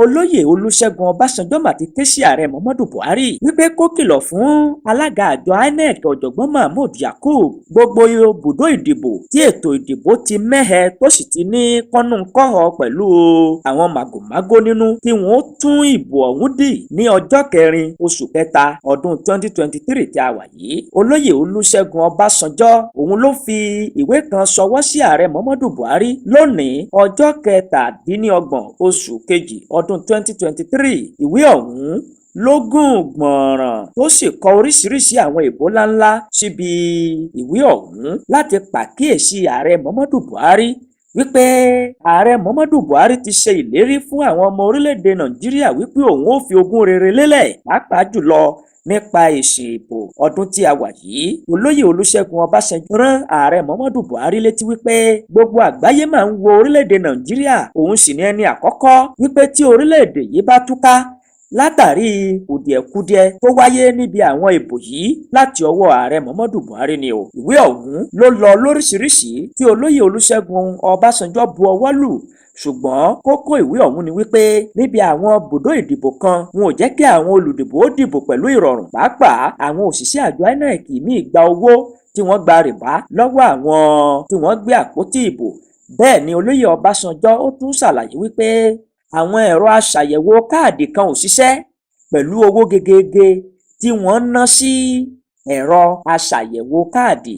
Olóyè Olúṣẹ́gun Ọbásanjọ́ mà ti ké sí ààrẹ Muhammadu Buhari wípé kó kìlọ̀ fún alága àjọ INEC, Ọ̀jọ̀gbọ́n Mahmood Yakub, gbogbo ibùdó ìdìbò tí ètò ìdìbò ti mẹ́hẹ tó sì ti ní kọ́nùkọ́họ pẹ̀lú àwọn màgòmágó nínú, kí wọ́n tún ìbò ọ̀hún dì ní ọjọ́ 4 oṣù kẹta ọdún 2023 tí a wà yìí. Olóyè Olúṣẹ́gun Ọbásanjọ́ òun ló fi ìwé kan ṣọwọ́ sí ààrẹ Muhammadu Buhari lónìí, ọjọ́ 27 oṣù kejì ọdún 2023. Ìwé ọ̀hún ló gùn gbọ̀nràn tó sì kọ oríṣiríṣi àwọn ìbò ńláńlá síbi ìwé ọ̀hún láti pàkíyèsí ààrẹ Muhammadu Buhari wípé ààrẹ Muhammadu Buhari ti ṣe ìlérí fún àwọn ọmọ orílẹ̀-èdè Nàìjíríà wípé òun ó fi ogún rere lélẹ̀, pàápàá jùlọ nípa èsì ìbò ọdún tí a wà yìí. Olóyè Olúṣẹ́gun Ọbásanjọ́ rán ààrẹ Muhammadu Buhari létí wípé gbogbo àgbáyé máa ń wo orílẹ̀-èdè Nàìjíríà, òun sì ní ẹni àkọ́kọ́, wípé tí orílẹ̀-èdè yìí bá túká látàrí kùdìẹ̀kudiẹ tó wáyé níbi àwọn ìbò yìí láti ọwọ́ ààrẹ Muhammadu Buhari ni o. Ìwé ọ̀hún ló lọ lóríṣiríṣi tí olóyè Olúṣẹ́gun Ọbásanjọ́ bu ọwọ́ lù, ṣùgbọ́n kókó ìwé ọ̀hún ni wípé níbi àwọn bùdó ìdìbò kan, wọn ò jẹ́ kí àwọn olùdìbò ó dìbò pẹ̀lú ìrọ̀rùn, pàápàá àwọn òṣìṣẹ́ àjọ INEC míì gba owó tí wọ́n gba rìbá lọ́wọ́ àwọn tí wọ́n gbé àpótí ìbò. Bẹ́ẹ̀ ni olóyè Ọbásanjọ́ ó tún ṣàlàyé wípé àwọn ẹ̀rọ aṣàyẹ̀wò káàdì kan ò ṣiṣẹ́ pẹ̀lú owó gegege tí wọ́n ná sí ẹ̀rọ aṣàyẹ̀wò káàdì.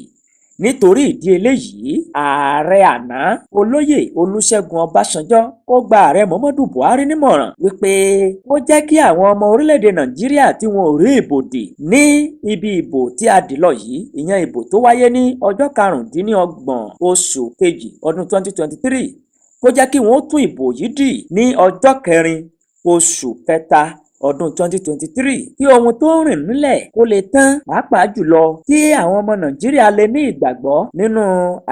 Nítorí ìdí eléyìí, ààrẹ àná olóyè Olúṣẹ́gun Ọbásanjọ́ ó gba ààrẹ Muhammadu Buhari nímọ̀ràn wípé ó jẹ́ kí àwọn ọmọ orílẹ̀-èdè Nàìjíríà tí wọn ò rí ìbò dì ní ibi ìbò tí a dì lọ yìí, ìyẹn ìbò tó wáyé ní ọjọ́ 25 oṣù kejì ọdún 2023, kó jẹ́ kí wọ́n tún ìbò yìí dì ní ọjọ́ 4 oṣù kẹta ọdún 2023, kí ohun tó ń rìn nílẹ̀ kó lè tán, pàápàá jùlọ kí àwọn ọmọ Nàìjíríà lè ní ìgbàgbọ́ nínú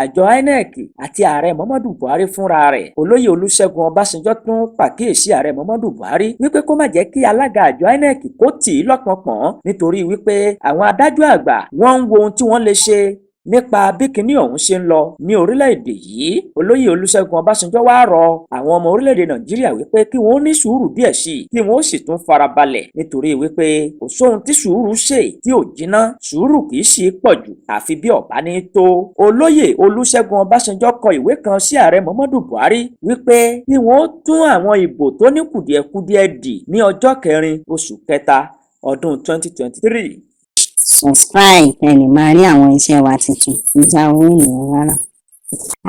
àjọ INEC àti ààrẹ Muhammadu Buhari fúnra rẹ̀. Olóyè Olúṣẹ́gun Ọbásanjọ́ tún pàkíyèsí ààrẹ Muhammadu Buhari wípé kó má jẹ́ kí alága àjọ INEC kó tì í lọ́pọ̀npọ̀n, nítorí wípé àwọn adájọ́ àgbà wọ́n ń wo ohun tí wọ́n lè ṣe nípa bí kinní ọ̀hún ṣe ń lọ ní orílẹ̀-èdè yìí. Olóyè Olúṣẹ́gun Ọbásanjọ́ wá rọ àwọn ọmọ orílẹ̀-èdè Nàìjíríà wípé kí wọ́n ní sùúrù díẹ̀ sí i, kí wọ́n sì tún farabalẹ̀, nítorí wípé kò sóhun tí sùúrù ṣe tí ò jiná, sùúrù kì í sì pọ̀ jù àfi bí ọ̀bá ní tó. Olóyè Olúṣẹ́gun Ọbásanjọ́ kọ ìwé kan sí ààrẹ Muhammadu Buhari wípé kí wọ́n tún àwọn ìbò tó ní kùdìẹ̀kudiẹ dì ní ọjọ́ 4 oṣù kẹta ọdún 2023. Subscribe kẹ́ lè máa rí àwọn iṣẹ́ wa tuntun. Kì í já owó ènìyàn rárá.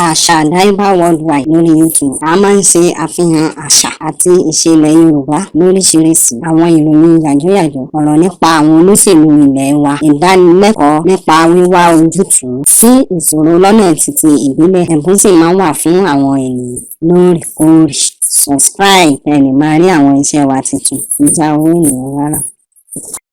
Àṣà Àdáyébá Worldwide lórí YouTube. A máa ń ṣe àfihàn àṣà àti ìṣe ilẹ̀ Yorùbá lóríṣiríṣi, àwọn ìròyìn yàjóyàjó, ọ̀rọ̀ nípa àwọn olóṣèlú ilẹ̀ wa, ìdánilẹ́kọ̀ọ́ nípa wíwá ojútùú sí ìṣòro lọ́nà títí ìbílẹ̀. Ẹ̀bùn sì máa ń wà fún àwọn ènìyàn lóòrèkóòrè. Subscribe kẹ́ lè máa rí àwọn iṣẹ́ wa tuntun. Kì í já owó ènìyàn rárá.